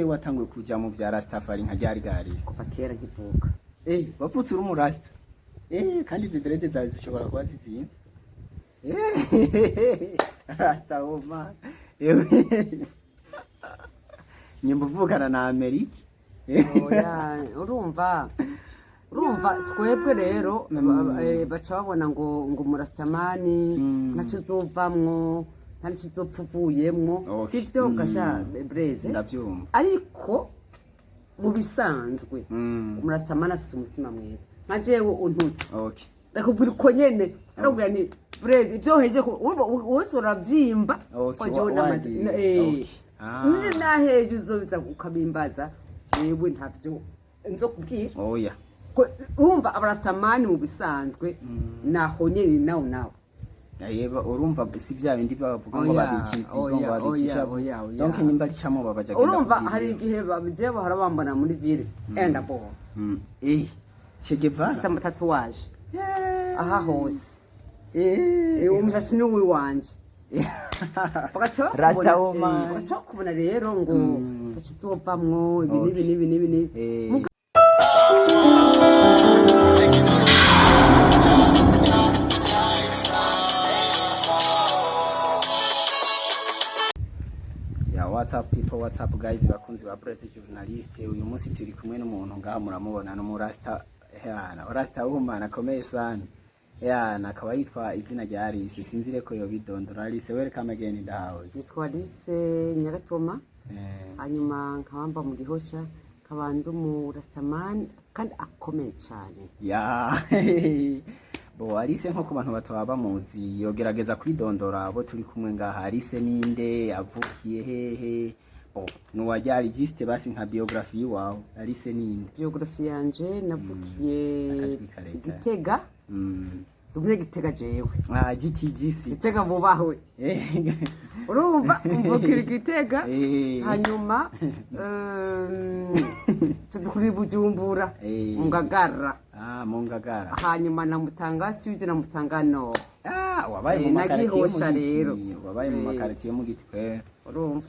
Watanguye kuja mu vya Rastafari nka ryari garisi? Kuva kera nkivuka. Wavutse uri umurasta? Kandi izi dread zawe zishobora kuba zizimvye. Rasta woman. Nyimba uvukana na Amerika. Oya, urumva twebwe rero baca babona ngo umurastamani ntaco uzovamwo, nta nico uzopfa uvuyemwo. Sivyo? Gasha Breze. Ndavyumva. Ariko mu bisanzwe umurastamani afise umutima mwiza. Nka jewe untutse, ndakubwira uko nyene, ndakubwira nti: "Breze, ivyo heje wose uravyimba." Ko jewe namaze Wagiye. Ah. Naheje uzobiza ukabimbaza, jewe ntavyo nzokubwira. Oya. Urumva abarasamani mu bisanzwe naho nyene nawe nawe. Yeba, urumva si vya bindi bavuga ngo Oya, babica inzigo, ngo oya, babicisha. Oya, oya, oya. Donc nyimba ari camo babaja agenda Urumva kubwira. hari igihe jewe bahora bambona muri ville enda bo Che Guevara. mfise amatatouage aha hose. Umushatsi ni uwiwanje. Bagaca Rasta bakubona, woman. bagaca bakubona rero ngo gaca uzovamwo ibi n'ibi n'ibi n'ibi n'ibi. Ya, what's up people, what's up guys, bakunzi ba Brett Journalist. Uyu munsi turi kumwe n'umuntu ngaha muramubona, no murasta yana, rasta woman akomeye sana. Yana akaba yitwa izina rya Alice, sinzire ko yobidondora. Alice, welcome again in the house. Nitwa Alice Nyagatoma. Hanyuma nkaba mba mu Gihosha, nkaba ndi umurastamani kandi akomeye cyane. Ya, bo Alice, nko ku bantu bataba bamuzi, yogerageza kwidondora abo turi kumwe ngaha. Alice ninde? Avukiye hehe? Bo nuwajyari juste basi nka biographie yiwawe. Alice ninde? Biographie yanje, navukiye Akajwi karekare. Gitega. Ndi umunyagitega jewe. Ah, GTGC. Gitega bubahwe. Urumva mvukira Gitega. Hanyuma tudukurira i Bujumbura, mu Ngagara. Ah, mu Ngagara. Hanyuma na Mutanga Sud na Mutanga Nord. Ah, wabaye mu Na makaritiye mu Gihosha Giti. rero. Wabaye mu makaritiye mu Giti kwe. Urumva.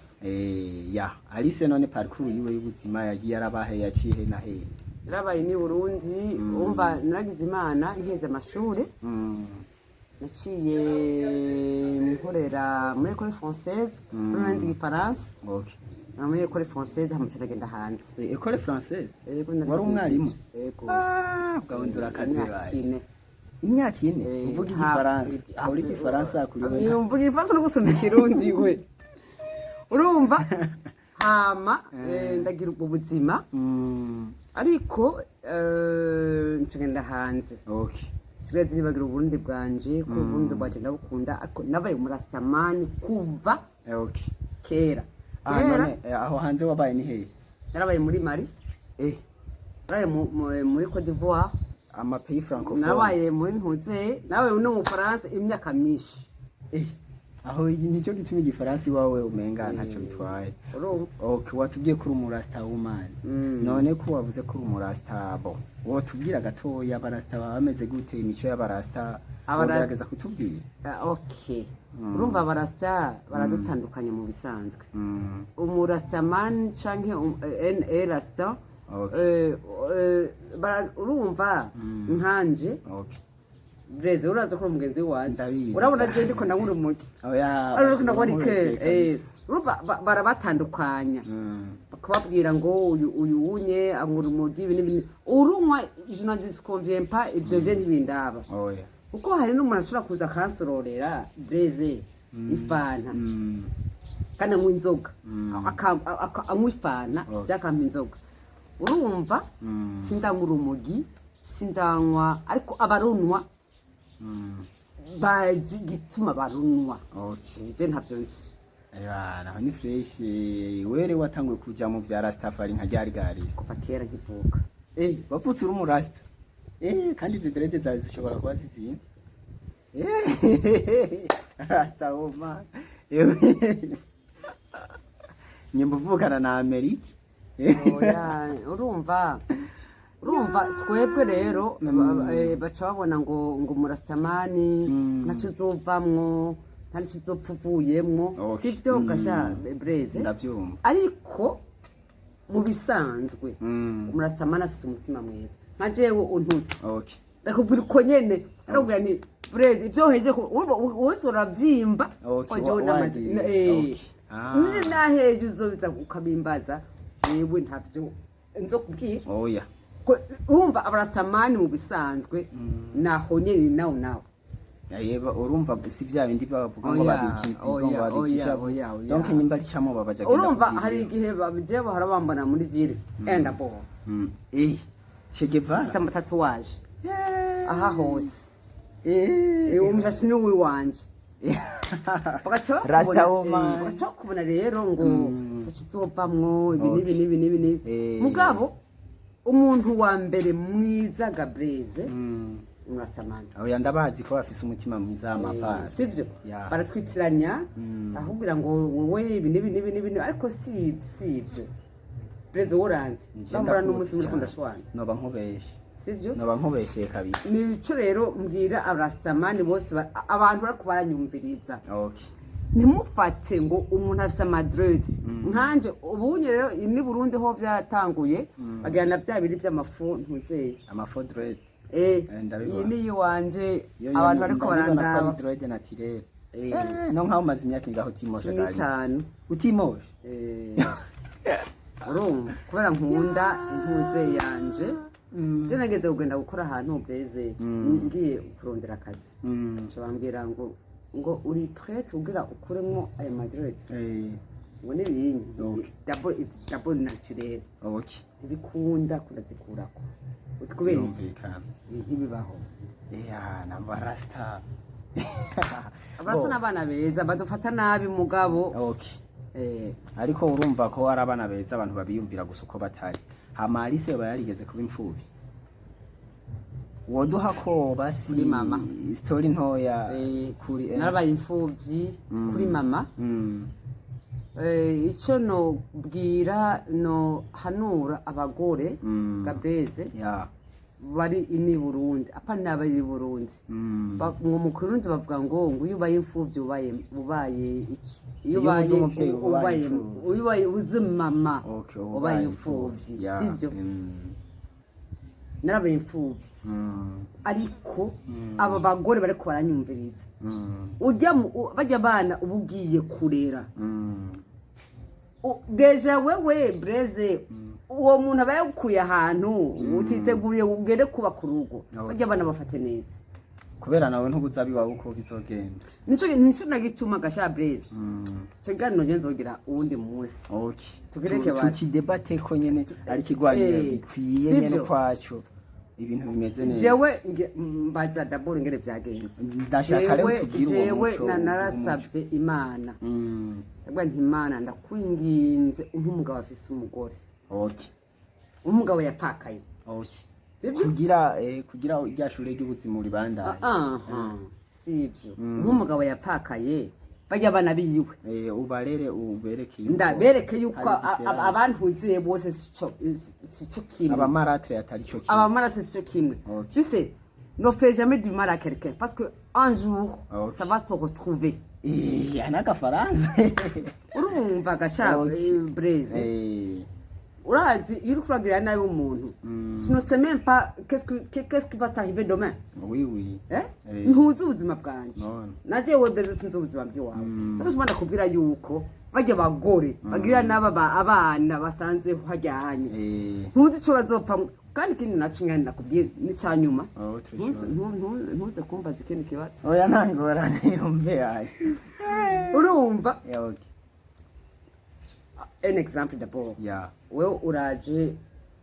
Ya, Alice none parcours yiwe y'ubuzima yagiye arabahe, yaciye he na he? Narabaye ni Burundi. Umva, naragize Imana iheze amashuri, naciye nkorera muri École Française. Nzi igifaransa. Muri École Française, hama nca hanze. École Française? Yego. Wari umwarimu? Yego. Ah, bwawundura akazi. Imyaka Baje 4. Imyaka 4 uvuga igifaransa? Aho uri igifaransa kuri we? Mvuga igifaransa no gusoma ikirundi we. Urumva, hama ndagira ubwo buzima, ariko ncagenda hanze. Sigaye ziribagira Uburundi bwanje, ko Uburundi bwanje ndabukunda, ariko nabaye umurastamani kuva kera. Ah, Kera. none aho hanze wabaye ni hehe? Narabaye muri Mali. Narabaye muri Cote d'Ivoire. Ama pays francophone. Narabaye muri ntuze, narabaye no mu Faransa imyaka myinshi. Aho nicyo gituma igifaransa iwawe umenga ntacyo bitwaye. Urumva. Okay, watubwiye ko uri umurasta woman. None ko wavuze ko uri umurasta, bo wotubwira gatoya abarasta baba bameze gute, imico y'abarasta? Wogerageza kutubwira? Ah, okay, urumva abarasta baradutandukanye mu bisanzwe. Umurastamani canke rasta, urumva nkanje, Breze, uraza ko uri umugenzi wanje. Ndabizi. Urabona je ndiko ndanywa urumogi. Oya. Ariko ndakora nkurikije ike kabisa. urumva barabatandukanya, bakababwira ngo uyu wunye anywa urumogi, ibi n'ibi. Urunywa, je n'en disconviens pas, ivyo je ntibindaba. Oya. Kuko hari n'umuntu ashobora kuza akansororera, Breze, ifanta, kandi anywa inzoga. Anywa ifanta, byakampa inzoga. Urumva, sindanywa urumogi, sindanywa, ariko abarunwa bazi igituma barunwa. Je ntavyo nzi. Ewa, naho ni fresh. Were watanguye kuja mu vya Rastafari nka ryari garisi? Kuva kera nkivuka. Wavutse uri umurasta? Kandi izi dread zawe zishobora kuba zizimvye. Rasta woman. Nyimba uvukana na Amerika. Oya, urumva twebwe rero baca babona ngo umurastamani ntaco uzovamwo, nta nico uzopfa uvuyemwo. Sivyo? Gasha Breze. Ndavyumva. Ariko Mu bisanzwe, umurasamani afise umutima mwiza. Nka jewe untutse, ndakubwira uko nyene, arakubwira nti: "Breze, ibyo uhejeje wese uravyimba." Ko jewe Wagiye. Ah. Naheje uzobiza ukabimbaza, jewe ntavyo nzokubwira. Oya. Urumva, abarasamani mu bisanzwe naho nyene nawe nawe. Yeba, urumva si bya bindi bavuga ngo Oya, babika inzigo, ngo oya, babikisha. Oya, oya, oya. Donc nyimba ari camubabaje agenda Urumva, kubwira. hari igihe jewe bahora bambona muri ville enda bo Che Guevara. Mfise amatatouage aha hose. Umushatsi ni uwiwanje. Bagaca Rasta bakubona, woman. bagaca bakubona rero ngo uzovamwo ibi n'ibi n'ibi n'ibi n'ibi. Mugabo umuntu wa mbere mwiza, Gabreze, umurasamani. Oya, ndabazi ko bafise umutima mwiza w'amapasi. Sibyo? Ya. Baratwitiranya, ahubwira ngo wowe ibi n'ibi n'ibi n'ibi, ariko si ibyo. Breze, woranze bambura n'umunsi muri kundashwana. Noba nkubeshe. Sibyo? Noba nkubesheye kabisa. Nico rero mbwira abarasamani bose, abantu bariko baranyumviriza, ntimufate ngo umuntu afise amadreads nkanje. Ubunye rero ni Burundi ho vyaratanguye, bagira na bya biri by'amafu ntuzeye. Amafaux dread. Ndabibona. Iyi ni iyiwanje. Yo, Abantu bariko ndabibona ko ari barandaba. dread naturel. No nkaho umaze imyaka ingaho utimoshe? Cumi Gari n'itanu. Utimoshe? Urumva, kubera nkunda intuze yanje, je nageze kugenda gukora ahantu bweze, ngiye kurondera akazi, nca bambwira ngo uri prête kugira ukuremwo ayo madreads, ngo n'ibintu d'abord, it's d'abord naturel. Ntibikunda kudazikurako. Uti kubera iki? Birumvikana. Ntibibaho. Yeah, namba rasta. Abarasa n'abana beza badufata nabi, mugabo Ariko urumva ko ari abana beza, abantu babiyumvira gusa uko batari. Hama Alice yoba yarigeze kuba imfuvyi? Woduha ko basi Kuri mama. story ntoya kuri Narabaye imfuvyi kuri mama. Ico nobwira, no hanura abagore, Gabreze, bari ini Burundi, apa n'abari i Burundi, ngo mu Kirundi bavuga ngo iyo ubaye imfuvyi ubaye iki? Iyo Iyo ubaye ubuze umuvyeyi uba ubaye ubaye imfuvyi. Iyo ubaye uzi mama, ubaye imfuvyi, sivyo? Narabaye imfuvyi, ariko aba bagore bariko baranyumviriza, ujya bajya abana uba ugiye kurera, déjà wewe Breze, uwo muntu aba yagukuye ahantu utiteguriye ugende kubaka urugo. Bajya abana bafate neza. Kubera nawe ntubuza biwawe uko bizogenda. Nico nagituma gasha Breze, ico kiganiro nje nzogira uwundi munsi. Tugireke basi. Tukidebate ko nyene ari ikigwaniro gikwiye nyene Sivyo? kwaco ibintu bimeze neza. Jewe mbaza d'abord ingene vyagenze. Ndashaka rero tugire uwo Jewe muco. Narasavye Imana, ndavuga nti: "Imana, ndakwinginze umpe umugabo afise umugore, umugabo yapfakaye." Sivyo? Kugira rya shure ry'ubuzima uribandanye. Aha, sivyo? Nk'umugabo yapfakaye, bajya abana biwe Ubarere, ubereke yuko ndabereke yuko hari différence. Abantuziye bose sico kimwe. Abamaratre atari cyo kimwe. Abamaratre sico kimwe. Tu sais, ne fais jamais du mal à quelqu'un parce que un jour ça va te retrouver. N'agafaransa. Urumva gasha? Breze, urazi iyo uriko uragirira nabi umuntu, tu ne sais même pas qu'est-ce qui va t'arriver demain. Oui, oui. Eh? Eh. Ntuzi ubuzima bwanje. None. Na jewe Breze sinzi ubuzima bw'iwawe. Cyangwa se ndakubwira yuko bajya abagore bagirira n'aba abana basanze hajyanye, ntuzi ico bazopfa. Kandi ikindi naco ngani nakubwiye n'icanyuma, Oh, très chaud. ntuze kumbaza ikindi kibazo. Oya, nta ngorane, yumve yaje. Urumva, Yeah, okay. un exemple d'abord, wewe uraje,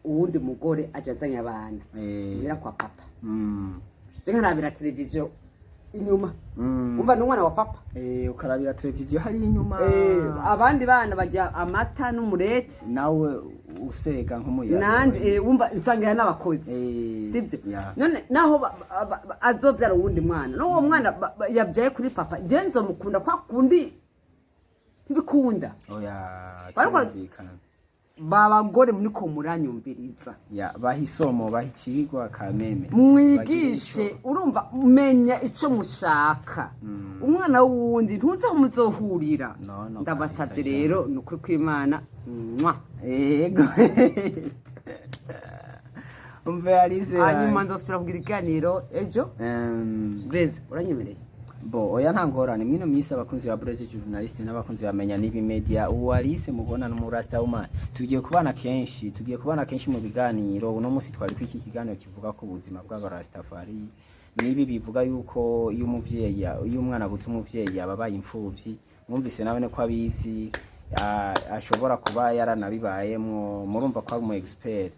uwundi mugore aje azanye abana muhira kwa papa, je nkarabira televiziyo inyuma. Umva, n'umwana wa papa. Ukarabira televiziyo hari inyuma. Abandi bana barya amata n'umureti. Nawe usega nk'umuyaga. Nanje wumva nsangira n'abakozi, sibyo? Yeah. None naho azobyara uwundi mwana, n'uwo mwana yabyaye kuri papa, je nzomukunda kwa kundi ntibikunda. Oya. Bariko Cyumvikana. Babagore muriko muranyumviriza, Ya, baha isomo, baha icigwa kameme. Mwigishe. Bagire ico. Urumva, menya ico mushaka. Umwana w'uwundi ntuzi aho muzohurira. No, Ndabasabye kabisa. rero, ni ukuri kw'Imana, mwa. Yego, umve Alice. Hanyuma nzosubira kugira ikiganiro ejo. Blaise, uranyemereye? Bo, oya, nta ngorane. Mwino minsi abakunzi ba British Journalist n'abakunzi bamenya n'ibi media, uwo Alice mubona n'umurasta woman tugiye kubana kenshi mu biganiro. Uno munsi twari kwiki kiganiro kivuga ku buzima bw'abarastafari, nibi bivuga yuko iyo umwana abuze umuvyeyi aba abaye imfuvyi. Mwumvise nawe ko abizi, ashobora kuba yaranabibayemwo. Murumva ko ari umu expert.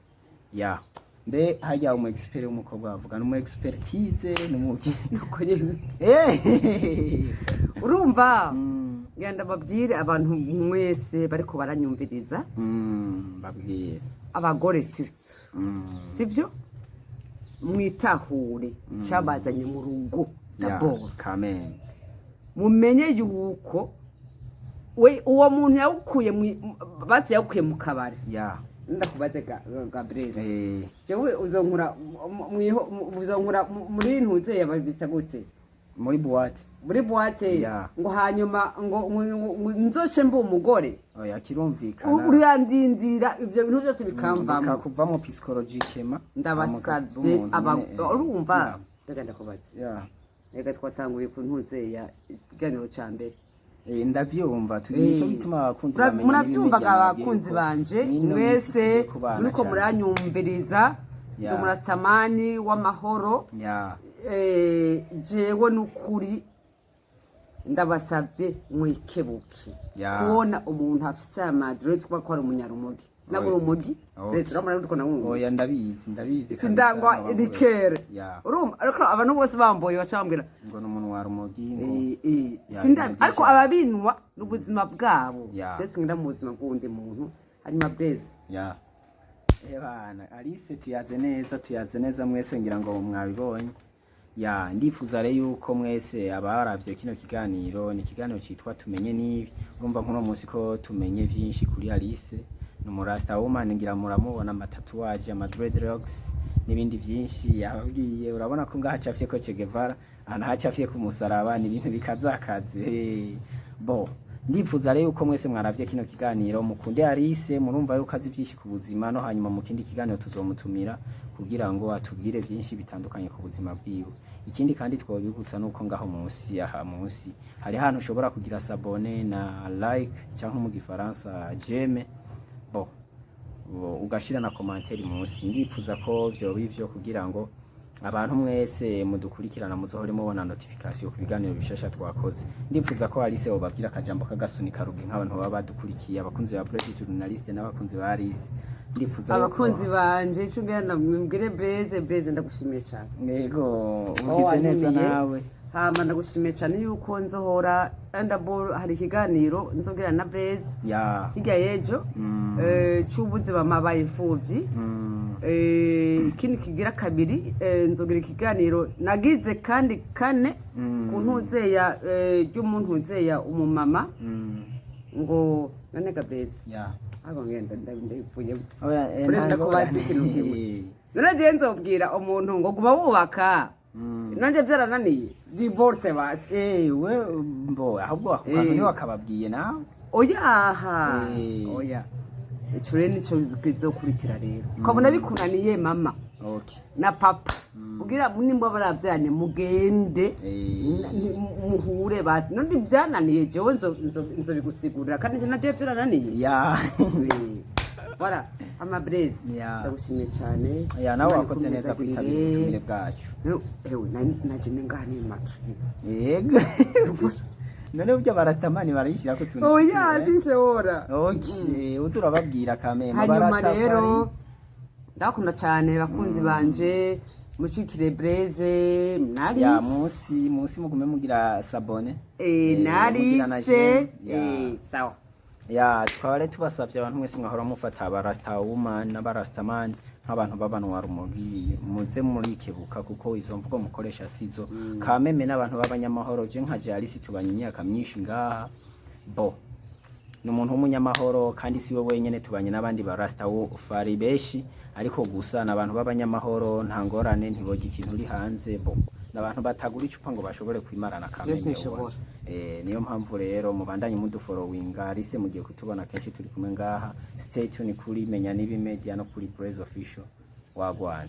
Ya, mbe harya umu expert w'umukobwa bavuga ni umu expertise, ni umuvyeyi? Nuko nyene. Urumva, ngenda babwire abantu mwese bariko baranyumviriza, Babwire. abagore surtout, sibyo? Mwitahure icyabazanye mu rugo. Ya, d'abord kameme. Mumenye yuko we uwo muntu yawukuye basi yawukuye mu kabari. Ndakubaze Gabriel, jewe uzonkura uzonkura muri ntuze yababita gute? Muri boîte. Muri boîte. Ngo hanyuma ngo nzoce mba umugore? Oya, kirumvikana. Urandindira ibyo bintu byose bikamvamo. Bikakuvamo psychologiquement. Ndabasabye, urumva, reka ndakubaze. Reka twatanguye ku ntuze ya ikiganiro ca mbere. Ndavyumva, turi nico gituma abakunzi bamenya Muravyumvaga, n'ibi media abakunzi nabwiye ko banje mwino minsi mwese tugiye kubana muriko cane. muranyumviriza, ndi umurasamani w'amahoro. Jewe n'ukuri ndabasabye mwikebuke. Kubona umuntu afise amadrede kuba ko ari umunyarumogi, sinagura urumogi. Rero urabona ko nawumva. Oya, ndabizi, ndabizi kabisa, Sindangwa n'abagore. rikere. Urumva, ariko abantu bose bamboye baca bambwira ngo ni umuntu wa rumogi, ngo Ya, Ariko ababinwa n'ubuzima bwabo. Byose ngenda mu buzima bw'uwundi muntu. Hanyuma Blaise. Ya. Ebana, Alice tuyaze neza, tuyaze neza mwese, ngira ngo mwabibonye. Ya, ndifuza rero yuko mwese abaravye kino kiganiro, ni ikiganiro citwa Tumenye Nibi. Urumva nkuno munsi ko tumenye vyinshi kuri Alice, ni umurasta woman, ngira muramubona, amatatouage, ama dreadlocks n'ibindi vyinshi yababwiye. Urabona ko ngaha acafye ko Che Guevara, ahantu hacafye ku musaraba, ni ibintu bikazakaze. Bo, ndifuza rero yuko mwese mwaravye kino kiganiro mukunde Alice. Murumva yuko azi vyinshi ku buzima, no hanyuma mu kindi kiganiro tuzomutumira kugira ngo atubwire byinshi bitandukanye ku buzima bwiwe. Ikindi kandi twobibutsa nuko ngaho munsi, aha munsi, hari hantu ushobora kugira s'abonner na like, cyangwa mu gifaransa j'aime. Bo, ugashira na commentaire munsi. Ndipfuza ko vyoba ivyo kugira ngo abantu mwese mudukurikirana muzohore mubona notification ku biganiro bishasha twakoze. Ndipfuza ko Alice wobabwira akajambo k'agasunika rugi nk'abantu baba badukurikiye, abakunzi ba British Journalist n'abakunzi ba Alice. Ndifuza yuko- Abakunzi banje, ico ngira mbwire Blaise, Blaise, ndagushimiye cyane. Yego, Oh, ugize neza. wantumiye. Nawe. Hama ndagushimiye cyane yuko nzohora ndabo hari ikiganiro nzobwira na Blaise hirya y'ejo, c'ubuzima mabaye imfuvyi. Ikindi kigira kabiri, nzogira ikiganiro nagize kandi kane ku ntuzeya, ry'umuntu ntuzeya umumama, ngo none ga Blaise, ahubwo ngenda ndabivuyemo. Oya, Uretse ntabwo- kubaza ikintu kimwe, none jewe nzobwira umuntu ngo guma wubaka, nanjye byarananiye, divorce basi. We mbo ahubwo ako kantu niwe wakababwiye nawe. Oyaha. Oya, ico rero nico kizokurikira rero, ukabona bikunaniye mama na papa, kugira nimba baravyanye mugende muhure basi. None byananiye, jewe nzobigusigurira, kandi nje navyo byarananiye. Voilà, ama Blaise, ndagushimiye cyane. Ya, nawe Imana wakoze neza ikumezagirire. kwitabira ubutumire bwacu. Ewe, naje nengaha nimaki. Yego, none burya barastamani barayishyirako utuntu Oya, sinshobora. Okay, uza urababwira kameme. Hanyuma Barastafari. rero ndabakunda cyane bakunzi banje, mushikire Blaise Ya, Narise. munsi mugume mugira s'abonner. Mugira na Narise. j'aime. Ya. Sawa. Ya, tukaba rero tubasavye abantu mwese mwahora mufata abarasta woman n'abarastaman nk'abantu b'abanwa rumogi, muze murikebuka, kuko izo mvugo mukoresha sizo kameme n'abantu b'abanyamahoro. Je nka je Alice tubanye imyaka myinshi ngaha, bo. Ni umuntu w'umunyamahoro, kandi si we wenyene, tubanye n'abandi ba Rastafari benshi, ariko gusa ni abantu b'abanyamahoro, nta ngorane, ntibojya ikintu uri hanze bo. Ni abantu batagura icupa ngo bashobore kwimarana Byose kamenya. Nshobora. Niyo mpamvu rero mubandanye mudufollowinga rise, mugiye kutubona kenshi turi kumwe ngaha. Stay tuned kuri Menya Nibi Media no kuri Blaze Official. Wagwan.